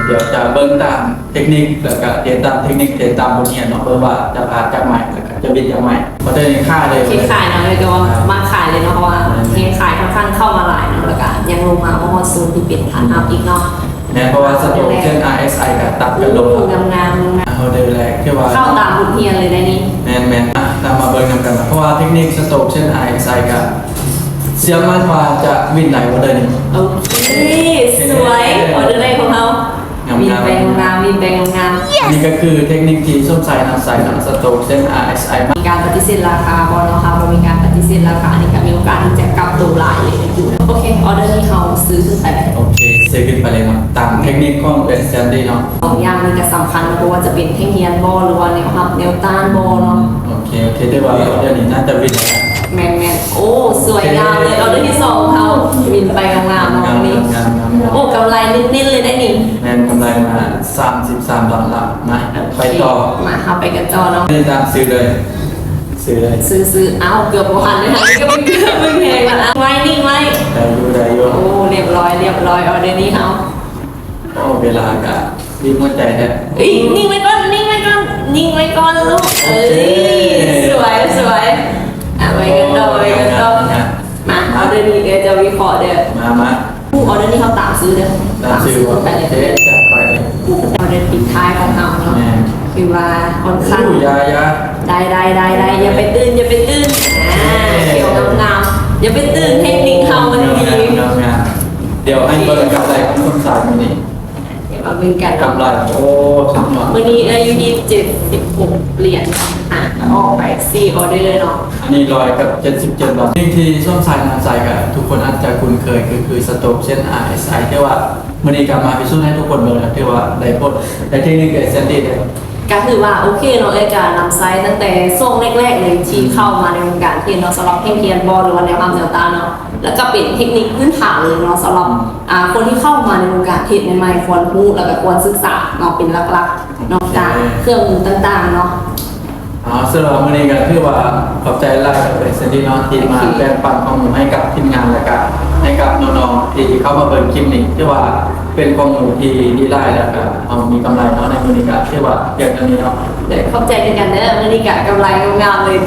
ດຽວຈະເບິ່ງຕາມເທັກນິກ ແລ້ວກະເຮັດຕາມເທັກນິກ ເຮັດຕາມບົດຮຽນເນາະ ເບິ່ງວ່າຈະພາດຈັກໄມ້ ແລ້ວກະຈະບິດຈັກໄມ້. ອໍເດີນີ້ຂາຍເລີຍ ເຮັດຂາຍເນາະ ແລ້ວກໍວ່າ ອ່າ ມາຂາຍເລີຍເນາະ ເພາະວ່າ ແມ່ນ ເຮັດຂາຍຂ້ອນຂ້າງເຂົ້າມາຫຼາຍເນາະ ແລ້ວກໍຍັງລົງມາບໍ່ຮອດໂຊນທີ່ເປັນທາດອັບອີກເນາະ. ແມ່ນ ເພາະວ່າສະໂຕກເຊັ່ນ ອາ ເອັສ ໄອ ກໍຕັດກັນລົງ ໂອ້ ງາມໆ ເອົາເດີແຫຼະ ຄືວ່າ ເຂົ້າຕາມບົດຮຽນເລີຍໄດ໋ນີ້. ແມ່ນໆ ອ່ະ ຕາມມາເບິ່ງນຳກັນ ເພາະວ່າເທັກນິກສະໂຕກເຊັ່ນ ອາ ເອັສ ໄອ ກໍ ເຊື່ອໝັ້ນວ່າຈະວິນໄດ້ບໍ່ເດີນີ້. ໂອເຄ ສວຍ ອໍເດີແລກຂອງເຮົາ ງາມໆ ວິນໄປງາມໆ ວິນໄປງາມໆ. ອັນນີ້ກໍຄືເທັກນິກທີ່ສົມໃສ່ນຳໃຊ້ເນາະ ສະໂຕກເຊັ່ນ ອາ ເອັສ ໄອ ມີການປະຕິເສດລາຄາບໍ່ເນາະ? ຖ້າບໍ່ມີການປະຕິເສດລາຄາ ອັນນີ້ກໍມີໂອກາດທີ່ຈະກັບໂຕຫຼາຍເລີຍ. ໂອເຄ ອໍເດີນີ້ເຮົາຊື້ຂຶ້ນໄປເລີຍ. ໂອເຄ ຊື້ຂຶ້ນໄປເລີຍເນາະ ຕາມເທັກນິກຂອງເອື້ອຍແຊນດີ້ເນາະ. ສອງຢ່າງນີ້ກໍສຳຄັນເນາະ ບໍ່ວ່າຈະເປັນແທ່ງຮຽນບໍ່ ຫຼືວ່າແນວຮັບແນວຕ້ານບໍ່ເນາະ. ໂອເຄ ໂອເຄ ຖືວ່າເທື່ອນີ້ໜ້າຈະວິນແລ້ວ. ແມ່ນໆ ໂອ້ ສວຍງາມເລີຍ. ອໍເດີທີສອງເຮົາວິນໄປງາມໆເນາະ ງາມໆ ນີ້ ງາມໆ ໂອ້ ກຳໄລເນັ້ນໆເລີຍໄດ໋ນີ້. ແມ່ນ ກຳໄລມາສາມສິບສາມດອນລາ. ມາ ໂອເຄ ໄປຕໍ່ ມາ ເຮົາໄປກັນຕໍ່ເນາະ. ນີ້ຕາມຊື້ເລີຍ ຊື້ເລີຍ ຊື້ໆ. ອ້າວ ເກືອບບໍ່ທັນເລີຍ ອັນນີ້ກໍເປັນເກືອບເບິ່ງແຮງລະ. ໄວ້ ນິ່ງໄວ້ ໄດ້ຢູ່ ໄດ້ຢູ່. ໂອ້ ລຽບຮ້ອຍ ລຽບຮ້ອຍ ອໍເດີນີ້ເຮົາ. ໂອ້ ເວລາກະບີບຫົວໃຈແທ້. ເອີຍ ນິ່ງໄວ້ກ່ອນ ນິ່ງໄວ້ກ່ອນ ນິ່ງໄວ້ກ່ອນລູກ. ເອີ ໂອເຄ ສວຍ ສວຍ. ອ່ະ ໄປກັນຕໍ່ ໄປກັນຕໍ່. ໂອ້ ງາມໆ ງາມໆ ມາ ອໍເດີນີ້ເອື້ອຍຈະວິເຄາະເດີ. ມາ ມາ ໂອ້ ອໍເດີນີ້ເຮົາຕາມຊື້ເດີ ຕາມຊື້ ຕາມຊື້ໄປເລີຍ. ໂອເຄ ຈັດໄປ. ອໍເດີປິດທ້າຍຂອງເຮົາເນາະ. ແມ່ນ ຄືວ່າຂ້ອນຂ້າງ ໂອ້ ຢ່າ ຢ່າ ໄດ້ ໄດ້ ໄດ້ ໄດ້ ຢ່າໄປຕື່ນ ຢ່າໄປຕື່ນ. ອ່າ ໂອເຄ ຂຽວງາມໆ ຢ່າໄປຕື່ນ ເທັກນິກເຮົາມັນດີ ງາມໆ ງາມໆ. ດຽວໃຫ້ເບິ່ງກຳໄລຂອງສົມຊາຍມື້ນີ້ ດຽວມາເບິ່ງກັນ ກຳໄລ. ໂອ້ ສຸດຍອດ. ມື້ນີ້ເອື້ອຍຢູ່ທີ່ເຈັດສິບຫົກຫຼຽນ. ອ່ະ ອອກໄປສີ່ອໍເດີເນາະ. ອັນນີ້ຮ້ອຍກັບເຈັດສິບເຈັດບາດ. ສິ່ງທີ່ສົມຊາຍນຳໃຊ້ກໍທຸກຄົນອາດຈະຄຸ້ນເຄີຍ ກໍຄືສະໂຕກເຊັ່ນ ອາ ເອັສ ໄອ ແຕ່ວ່າມື້ນີ້ກໍມາພິສູດໃຫ້ທຸກຄົນເບິ່ງແລ້ວ ຖືວ່າໄດ້ຜົນ ໄດ້ເທັກນິກ ໄດ້ສະຕິເດ້. ກໍຖືວ່າໂອເຄເນາະ ເອື້ອຍກໍນຳໃຊ້ຕັ້ງແຕ່ຊ່ວງແລກໆເລີຍທີ່ເຂົ້າມາໃນວົງການເທຣດເນາະ ສຳລັບແທ່ງຮຽນບໍ່ ຫຼືວ່າແນວຮັບແນວຕ້ານເນາະ ແລ້ວກໍເປັນເທັກນິກພື້ນຖານເລີຍເນາະ ສຳລັບ ອ່າ ຄົນທີ່ເຂົ້າມາໃນວົງການເທຣດໃໝ່ໆ ຄວນຮູ້ ແລ້ວກໍຄວນສຶກສາເນາະ ເປັນຫຼັກໆເນາະ ໂອເຄ ຈາກເຄື່ອງມືຕ່າງໆເນາະ. ເອົາ ສຳລັບມື້ນີ້ກໍຖືວ່າຂອບໃຈຫຼາຍກັບເອື້ອຍແຊນດີ້ເນາະ ທີ່ມາ ໂອເຄ ແບ່ງປັນຄວາມຮູ້ໃຫ້ກັບທີມງານ ແລ້ວກໍໃຫ້ກັບນ້ອງໆທີ່ເຂົ້າມາເບິ່ງຄລິບນີ້ ຖືວ່າເປັນຄວາມຮູ້ທີ່ດີຫຼາຍ ແລ້ວກໍເຮົາມີກຳໄລເນາະ. ໃນມື້ນີ້ກໍຖືວ່າພຽງເທົ່ານີ້ເນາະ. ໂດຍ ຂອບໃຈຄືກັນເດີ ມື້ນີ້ກໍກຳໄລງາມໆເລີຍ.